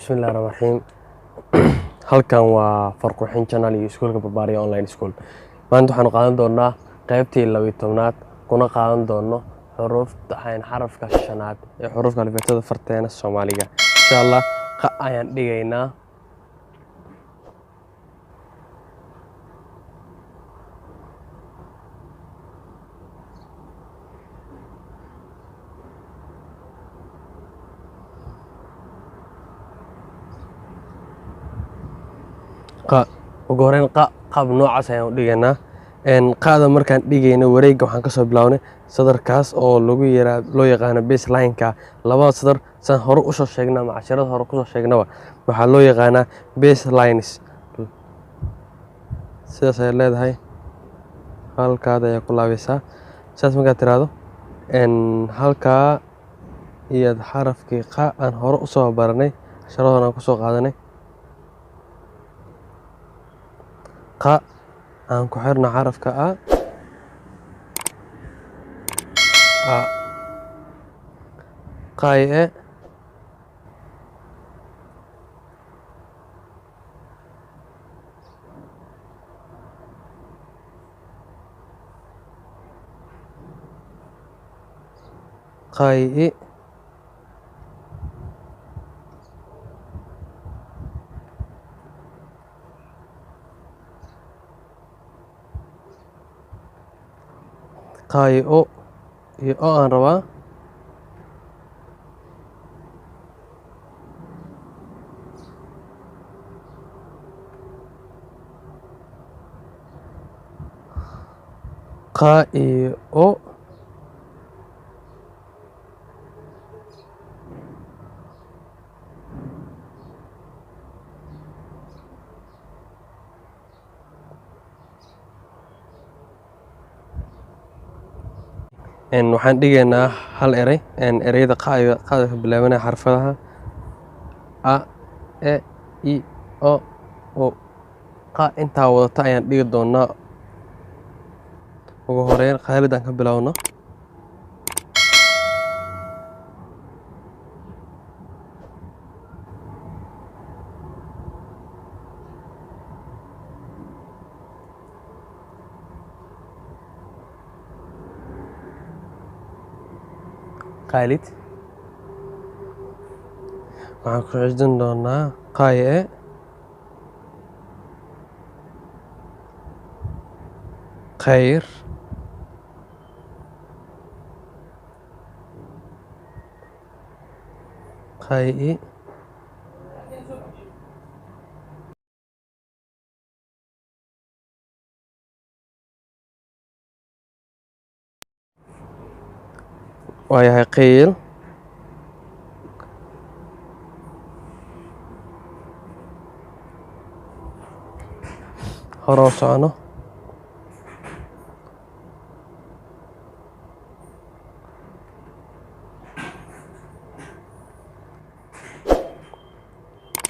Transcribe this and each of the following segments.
Bismillahi raxmaan raxiim. Halkan waa Farqurxin Channel iyo iskuulka Barbaariya Online School. Maanta waxaanu qaadan doonaa qaybtii 12aad, kuna qaadan doono xuruufta xarafka shanaad ee xuruufka alifbeetada farteena Soomaaliga. Insha Allah qa ayaan dhigaynaa. Qa ugu horeyn qa qaab noocaas ayaan u dhigaynaa. Qa'da markaan dhigayno, wareegga waxaan kasoo bilaabnay sadarkaas oo lagu yiraa loo yaqaano baseline-ka. Labada sadar saan hore usoo sheegnay ama casharada hore kusoo sheegnaba, waxaa loo yaqaanaa baselines. Sidaas ayaad leedahay, halkaad ayaa ku laabaysaa. Sidaas markaad tiraahdo, halkaa iyaad xarafkii qa aan hore usoo baranay, casharada hore aan kusoo qaadanay. Qa aan ku xirno xarafka a, qay e, qay i, qay o iyo o aan rabaa. Qa iyo o, waxaan dhigaynaa hal erey. Ereyada qa'da qa'da ka bilaabanaya, xarfadaha a, e, i, o, u, qa intaa wadata ayaan dhigi doonaa. Ugu horeyn Khaalid aan ka bilowno. Khaalid waxaan ku xijin doonaa qay e, khayr, qay i, waayahay, qiil, hore u socono.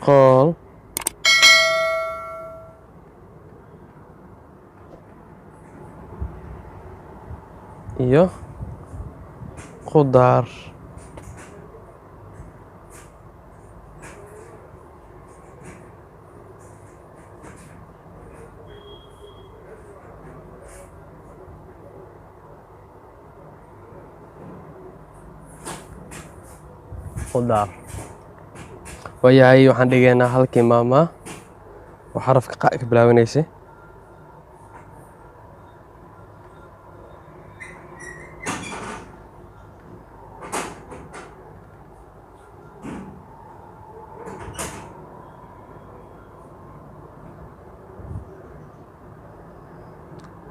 Qool, iyo khudaar. Khudaar, waayahay. Waxaan dhigaynaa halkii maama oo xarafka qa ka bilaabanaysay.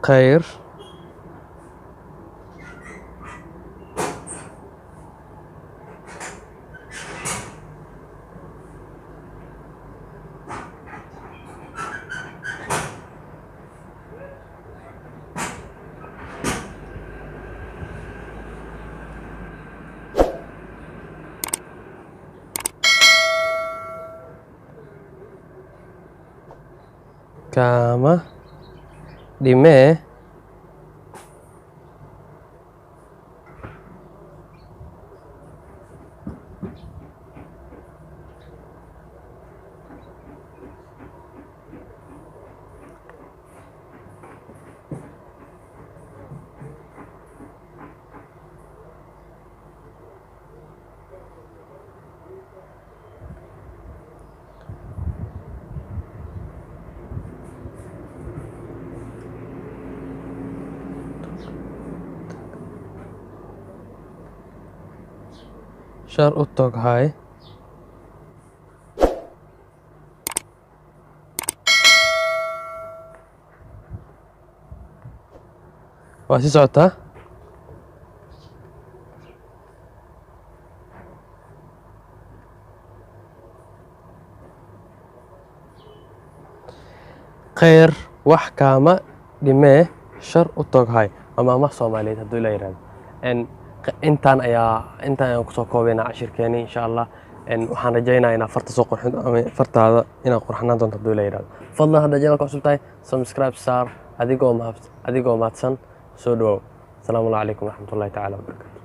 Khayr, kaama dhimee, Shar u toghay. Waa sii socotaa. Kheyr wax kaama dhimee, shar u toghay. Waa maahmaah Soomaaliyeed, hadduu Ila yihahdo. Intaan ayaan kusoo koobaynaa cashirkeeni, insha Allah. Waxaan rajaynayaa inaad farta soo qurxin ama fartaada inaad qurxanaan doonto, hadduu Ila yihahdo. Fadlan, haddaad channelka cusub tahay, subscribe saar. Adigoo mahadsan, soo dhawow. Asalaamu calaykum waraxmatullahi tacaala wabarakatu.